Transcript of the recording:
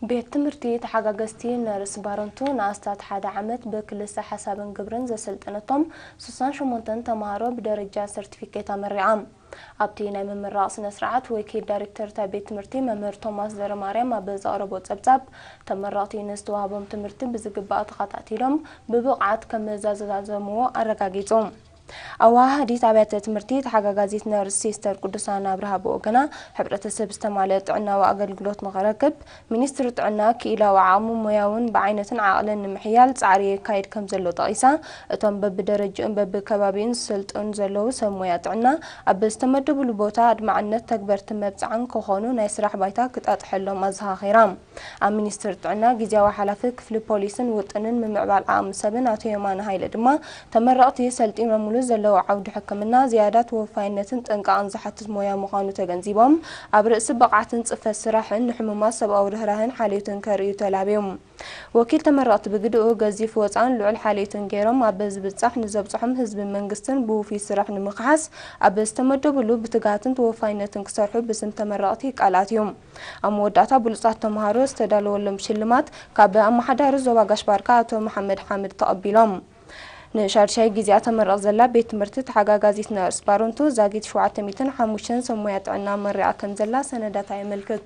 ቤት ትምህርቲ ተሓጋገዝቲ ነርስ ባረንቱ ንኣስታት ሓደ ዓመት ብክልሰ ሓሳብን ግብርን ዘሰልጠነቶም ስሳን ሸሞንተን ተምሃሮ ብደረጃ ሰርቲፊኬት ኣመሪቓ። ኣብቲ ናይ ምምራቕ ስነ ስርዓት ወኪል ዳይሬክተር እታ ቤት ትምህርቲ መምህር ቶማስ ዘረማርያም ኣብ ዘቕረቦ ጸብጻብ፣ ተመረቕቲ ንዝተዋህቦም ትምህርቲ ብዝግባእ ተኸታቲሎም ብብቕዓት ከም ዘዛዘምዎ ኣረጋጊጹ። ኣወሃሃዲት ኣብያተ ትምህርቲ ተሓጋጋዚት ነርስ ሲስተር ቅዱሳን ኣብርሃ ብወገና፣ ሕብረተሰብ ዝተማልአ ጥዕናዊ ኣገልግሎት ንኽረክብ ሚኒስትሪ ጥዕና ክኢላዊ ዓቕሚ ሞያውን ብዓይነትን ዓቕልን ንምሕያል ጻዕሪ የካይድ ከም ዘሎ ጠቒሳ፣ እቶም በብደረጅኡን በብከባቢኡን ዝሰልጠኑ ዘለዉ ሰብ ሞያ ጥዕና ኣብ ዝተመደብሉ ቦታ ኣድማዕነት ተግበርቲ መብጽዓን ክኾኑ ናይ ስራሕ ባይታ ክጣጥሐሎም ኣዘኻኺራ። ኣብ ሚኒስትሪ ጥዕና ግዝያዊ ሓላፊ ክፍሊ ፖሊስን ውጥንን ምምዕባል ዓቕሚ ሰብን ኣቶ የማነ ሃይለ ድማ፣ ተመረቕቲ ሰልጢኖምሉ ዘለዉ ዓውዲ ሕክምና ዝያዳ ተወፋይነትን ጥንቃቕን ዝሓትት ሞያ ምዃኑ ተገንዚቦም፣ ኣብ ርእሲ ብቕዓትን ጽፈት ስራሕን ንሕሙማት ሰብኣዊ ርህራህን ሓልዮትን ከርእዩ ተላብዮም። ወኪል ተመረቕቲ ብግድኡ፣ ገዚፍ ወጻእን ልዑል ሓልዮትን ገይሮም ኣብ ዝብጻሕ ንዘብጽሖም ህዝብን መንግስትን ብውፉይ ስራሕ ንምኽሓስ ኣብ ዝተመደብሉ ብትግሃትን ተወፋይነትን ክሰርሑ ብስም ተመረቕቲ ቃል ኣትዮም። ኣብ መወዳእታ ብሉጻት ተምሃሮ ዝተዳለወሎም ሽልማት ካብ ኣመሓዳሪ ዞባ ጋሽ ባርካ ኣቶ መሓመድ ሓምድ ተቐቢሎም። ንሻድሻይ ግዜኣ ተመርቕ ዘላ ቤት ትምህርቲ ተሓጋጋዚት ነርስ ባረንቱ ዛጊት ሸውዓተ ሚእትን ሓሙሽተን ሰብ ሞያ ጥዕና መሪቓ ከም ዘላ ሰነዳታ የመልክት።